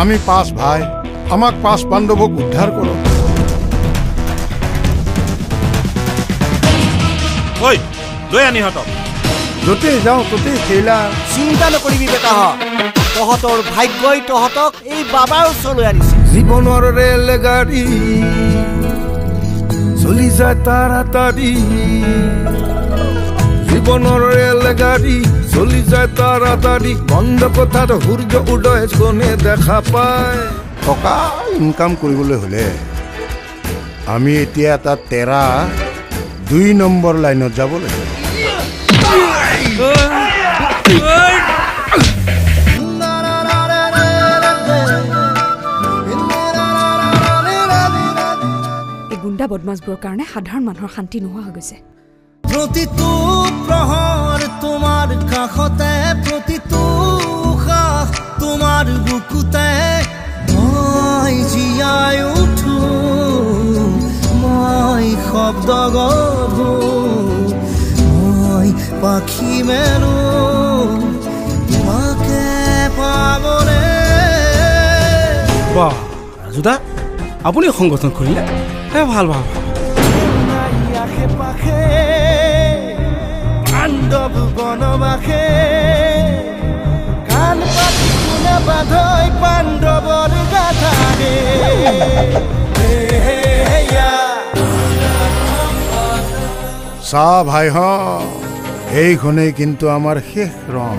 আমি পাঁচ ভাই, আমাক পাঁচ পাণ্ডৱক উদ্ধাৰ কৰক। ঐ, লৈ আন ইহঁতক। য'তেই যাওঁ ত'তেই খেলা। চিন্তা নকৰিবি বেটাহঁত, তহঁতৰ ভাগ্যই তহঁতক এই বাবাৰ ওচৰলৈ আনিছে। জীৱনৰ ৰেলগাড়ী চলি যায় তাড়াতাড়ি, জীৱনৰ ৰেলগাড়ী চলি যায় তাড়াতাড়ি, বন্ধ কোঠাত সূৰ্য উদয় কোনে দেখা পায়। টকা ইনকাম কৰিবলৈ হ'লে আমি এতিয়া এটা তেৰা 2 নম্বৰ লাইনত যাব লাগিব। এই গুণ্ডা বদমাছবোৰৰ কাৰণে সাধাৰণ মানুহৰ শান্তি নোহোৱা হৈ গৈছে। প্ৰতিটো প্ৰহৰ তোমাৰ কাষতে, প্ৰতিটো উশাহ তোমাৰ বুকুতে, মই জীয়াই উঠো, মই শব্দ গঢ়ো, মই পাখি মেলো তোমাকে পাবলে। বাহ ৰাজুদা, আপুনি সংগঠন খুলিলে? ভাল ভাল ভাল। আশে পাশে পাণ্ডৱ বনবাসে, কাণ পাতি কোনে বান্ধৈ পাণ্ডৱৰ গাথাৰে। চা ভাই হ, এইখনেই কিন্তু আমাৰ শেষ ৰং।